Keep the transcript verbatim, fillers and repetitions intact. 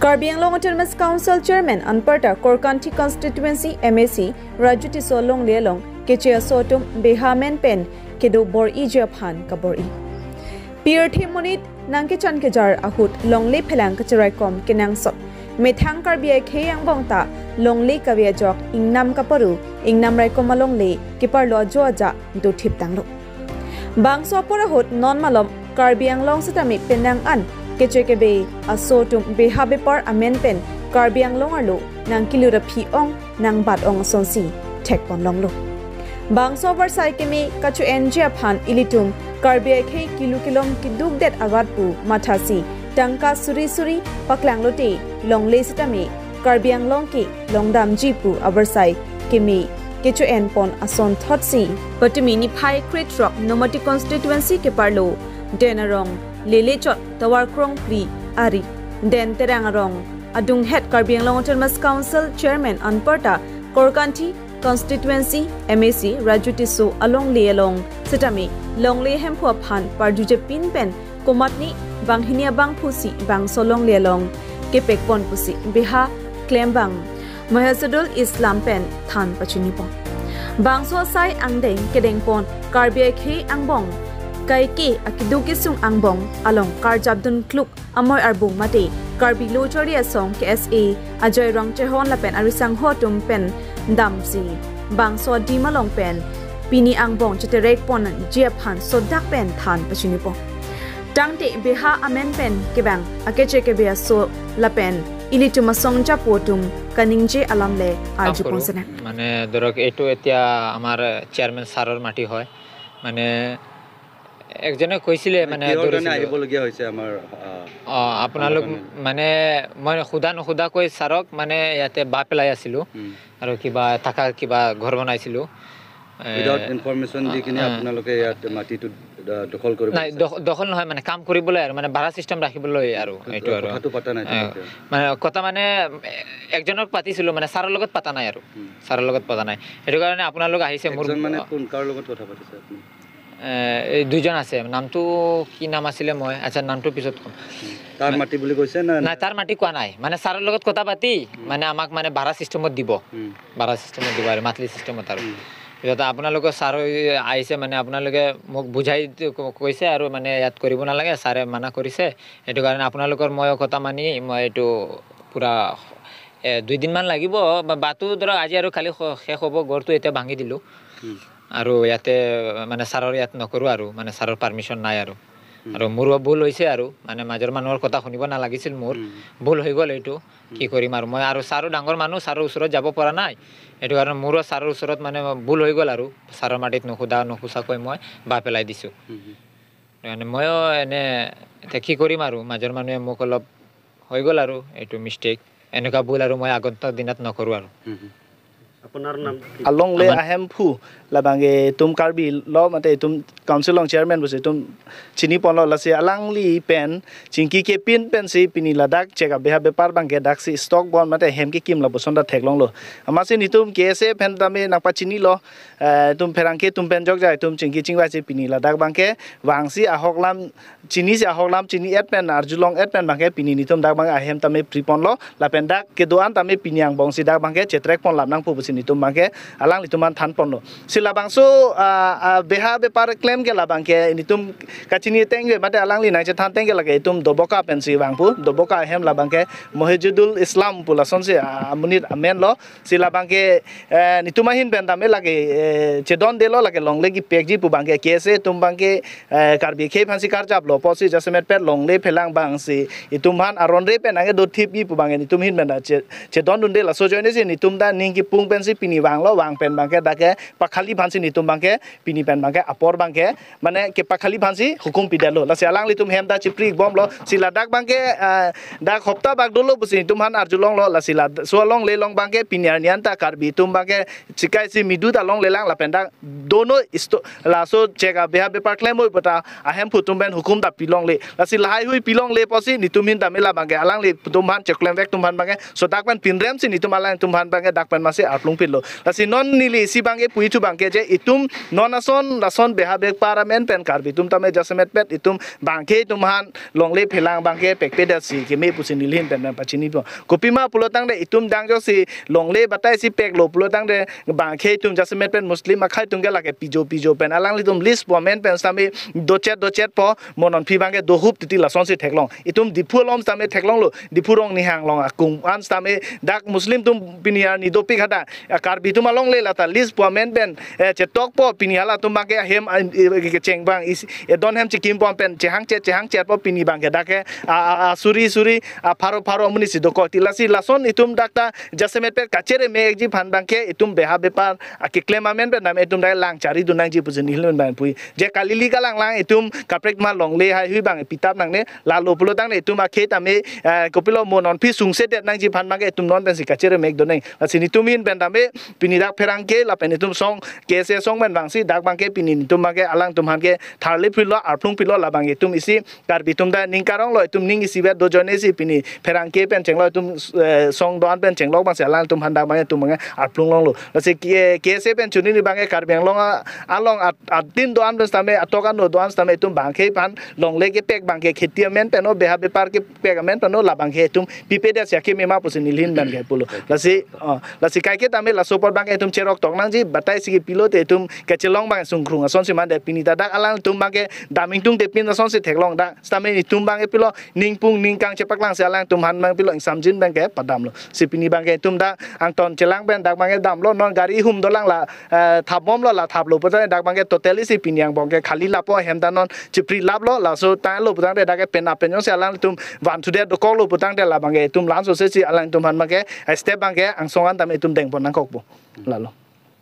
Karbi Anglong Autonomous Council Chairman anparta Korkanthi Constituency M A C Raju Tisso alongle along keche aso atum beha amen pen kedo bor-iji aphan kabor-i. Pirthe monit nangkechan kejar ahut longle phelang kacheraikom kenangsot. Methang Karbi akhei angbong ta longle kave ajok ingnam kaparu, ingnam raikom alongle keparlo ajo aja dothip tanglo. Bangso apor ahut non malom Karbi Anglong sitame penang an keche kebe aso atum beha bepar amen pen Karbi Anglong arlo nangkelu ra phi-ong nangbat-ong asonsi thekpon longlo. Bangso abarsai keme kacho-enji aphan ilitum Karbi akhei kelu kelom keduk det arat pu mathasi tangka suri suri paklanglote longle sitame Karbi Anglong ke longdamji pu abarsai keme kecho-enpon ason thotsi patumi niphai krethrok Nomati Constituency keparlo Den Arong, Lele Chot, Tovar Krongpri ari, Den Terang Arong adunghet Karbi Anglong Autonomous Council Chairman anparta Korkanthi Constituency M A C Raju Tisso alongle along sitame longle hemphu aphan parjuje pin pen komatne banghini abangphu si bangso longle along kepekpon pusi beha klembang Mohijudul Islam pen than pachinipon. Bangso asai angdeng kedengpon Karbi akhei angbong kaike akeduk kesung angbong along karjapdun kluk amoi arbung mate Karbi Lo Charli Asong K S A Ajoy Rongchehon lapen arisangho atum pen damsi bangso adim along pen pini angbong cheterekponji aphan sodak pen than pachinipon. Tangte beha amen pen kevang akeche kebe aso lapen ilitum asong japo atum kaningje alam le arjupon senang. মানে ধৰক এইটো এতিয়া আমাৰ চেয়াৰমেন ছাৰৰ মাটি হয়। মানে একজনে কৈছিলে মানে কিহৰ কাৰণে দৌৰিছিলোঁ। আহিবলগীয়া হৈছে আমাৰ আহ, অ আপোনালোক মানে মই সোধা নোসোধাকৈ ছাৰক মানে ইয়াতে বাঁহ পেলাই আছিলোঁ। উম, আৰু কিবা থাকা কিবা ঘৰ বনাইছিলোঁ। এ, উইদাউট ইনফৰমেশ্যন দি কিনে আপোনালোকে ইয়াত মাটিটো আহ, দখল কৰিব নাই দখ- দখল নহয়, মানে কাম কৰিবলৈ আৰু মানে ভাড়া চিষ্টেম ৰাখিবলৈ আৰু এইটো আৰু কথাটো পতা নাই অ, তেওঁলোকে? মানে কথা মানে এ, একজনক পাতিছিলোঁ, মানে ছাৰৰ লগত পতা নাই আৰু। ছাৰৰ লগত পতা নাই, সেইটো কাৰণে আপোনালোক আহিছে মোৰ। এজন মানে কোন কাৰ লগত কথা পাতিছে আপুনি? এ, এই দুজন আছে, নামটো কি নাম আছিলে মই আচ্ছা নামটো পিছত ক'ম। তাৰ মাটি বুলি কৈছে না? নাই, তাৰ মাটি কোৱা নাই, মানে ছাৰৰ লগত কথা পাতি মানে আমাক মানে ভাড়া চিষ্টেমত দিব। উম, ভাড়া চিষ্টেমত দিব আৰু মান্থলি চিষ্টেমত আৰু। পিছত আপোনালোকৰ ছাৰ আহিছে, মানে আপোনালোকে মোক বুজাই দি ক- কৈছে আৰু মানে ইয়াত কৰিব নালাগে, ছাৰে মানা কৰিছে। সেইটো কাৰণে আপোনালোকৰ মই কথা মানি মই এইটো পূৰা এ, দুইদিনমান লাগিব। বা- বাটো ধৰক আজি আৰু কালি শ- শেষ হ'ব, ঘৰটো এতিয়া ভাঙি দিলোঁ। উম, আৰু ইয়াতে মানে ছাৰৰ ইয়াত নকৰোঁ আৰু, মানে ছাৰৰ পাৰ্মিশ্যন নাই আৰু। আৰু মোৰো ভুল হৈছে আৰু, মানে মাজৰ মানুহৰ কথা শুনিব নালাগিছিল মোৰ। ভুল হৈ গ'ল এইটো। কি কৰিম আৰু, মই আৰু ছাৰো ডাঙৰ মানুহ, ছাৰৰ ওচৰত যাব পৰা নাই। সেইটো কাৰণে মোৰো ছাৰৰ ওচৰত মানে ভুল হৈ গ'ল আৰু। ছাৰৰ মাটিত নুসুধা নুসুচাকৈ মই বাঁহ পেলাই দিছোঁ। উম, উম। মানে ময়ো এনে এতিয়া কি কৰিম আৰু, মাজৰ মানুহে মোক অলপ হৈ গ'ল আৰু এইটো মিষ্টেক। এনেকুৱা ভুল আৰু মই আগন্তুক দিনত নকৰোঁ আৰু। উম, উম। আপোনাৰ নাম কি? Alongle ahemphu labangke itum Karbi lo mate itum council along chairman pusi itum chiniponlo, lasi alangli pen chingki kepin pensi pini ladak chek abeha bepar abangke daksi stock bon mate hem kekim lapuson ta theklonglo. Amatsi nelitum K S A pen tame nangpachinilo, eh, itum pherangke atum pen jokja itum chingki chingvaisi pini ladak abangke vangsi ahok lam chinisi ahok lam chini-et pen arjulong-et pen abangke pini nelitum dak abangke ahem tame priponlo lapen dak kedo-an tame pini angbongsi dak abangke chetrekpon lam nangpo pusi nelitum abangke alanglitum aphan thanponlo. Si labangso, ah, ah, beha bepar klem ke labangke nelitum kachini ateng ke mate alangli nangchethan ateng ke lake itum Doboka pensi vangpo, Doboka ahem labangke Mohijudul Islam pu lasonsi, ah, amonit amenlo. Si labangke, eh, nelitum ahin pen tame lake, eh, chedondelo, lake longle kepekji pu abangke K S A atum abangke, eh, Karbi akhei aphansi karjaplo pusi jasemet pet longle phelang abangsi itum aphan aron re pen nangkedothipji pu abangke nelitum ahin pen ta che- chedondunde, laso ajoinesi nelitum ta ning kepung pensi pini vanglo, vang pen abangke dak kepakhali aphansi nelitum abangke pini pen abangke apor abangke mane kepakhali aphansi hukum pidetlo. Lasi alanglitum hem ta chipri bomlo. Si ladak abangke, eh, dak hopta bak dolo pusi nelitum aphan arjulonglo. Lasi laso alongle along abangke pini arni an ta Karbi atum abangke chikaisi midu ta longlelang lapen dak dono isto laso chek abeha bepar klem oi pu ta ahemphu atum pen hukum ta pilongle. Lasi lahaihui pilongle pusi nelitum ahin tame labangke alanglitum aphan cheklemvek atum aphan abangke sodak pen pinremsi nelitum alangtum aphan abangke dak pen masi arlo Ungpilo. Lasi non neli isi abangke puji thu abangke je itum non ason lason beha bepar amen pen Karbi atum tame jasemet pet itum abangke itum aphan longle phelang abangke pekpedetsi keme pusi neli ahin pen pachinipo. Kopima pulo tangte itum dang joksi longle batai si peklo pulo tangte abangke itum jasemet pen Muslim akhei atum ke lake pijo pijo pen alanglitum list pu amen pen sitame dochet dochetpo, mo non aphi abangke dohup titi lasonsi theklong. Itum Diphu along sitame theklonglo, Diphu rong nihang along akung an sitame dak Muslim atum pini arni dopik hadak, a, Karbi atum alongle lata list pu amen pen, eh, chetokpo, pini halatum abangke ahem, eh, kecheng abang isi, eh, don hem chekimpo pen chehangchet chehangchetpo, pini abangke dak ke, a, a, a, suri suri, a, pharo pharo amonit si dokok ti. Lasi lason itum dak ta jasemet pet kachere me-ekji aphan abangke itum beha bepar, a, keklem amen pen tame itum dak lang charidun nangji pusi neli ahin pen puji. Je kalili kalanglang itum kaprek ma longle haihui abang pitap nangne, lalo pulo tangte itum akhei tame, eh, kopilo mo non aphi sungsedet nangji aphan abangke itum non pensi kachere me-ek do nang. Lasi netum ahin pen tame pini dak pherangke lapen itum song K S A song pen vangsi dak abangke pini netum abangke alangtum aphan ke tharli philo, arphlung philo, labang itum isi Karbi atum ta ning karonglo, itum ning isivet do ajoine si pini pherangke pen chenglo, itum, eh, song do-an pen chenglo abangsi alangtum aphan dak abangke itum abangke arphlung longlo. Lasi K-, K S A pen chonini abangke Karbi Anglong a-, along at-, atin do-an pen sitame, atok ano do-an sitame itum abangke aphan longle kepek abangke kheti amen pen o, beha bepar kepek amen pen o, labangke itum pipedetsi akeme ma pusi neli ahin pen ke pulo. Lasi, oh, lasi kaike tame laso apot abangke itum cherok tok nangji, batai si kepilote itum kachelong abang sungkrung asonsi mande, pini ta dak alangtum abangke dam ingtungte pin asonsi theklong dak. Sitame itum abangke pilo ningpung ningkang chepaklangsi alangtum aphan abang pilo ingsamjin abangke padamlo. Si pini abangke itum dak angton chelang pen dak abangke damlo, non gari hum dolang la, eh, thapbomlo, la thaplo pulote dak abangke totally si pini angbong ke khali lapo, hem ta non chepri laplo, laso tanglo putangte dak ke pen apen jongsi alangtum vanthudet dokoklo putangte labangke itum lansose si alangtum aphan abangke, eh, step abangke angsong an tame itum dengpon nangkokpo. Lalo.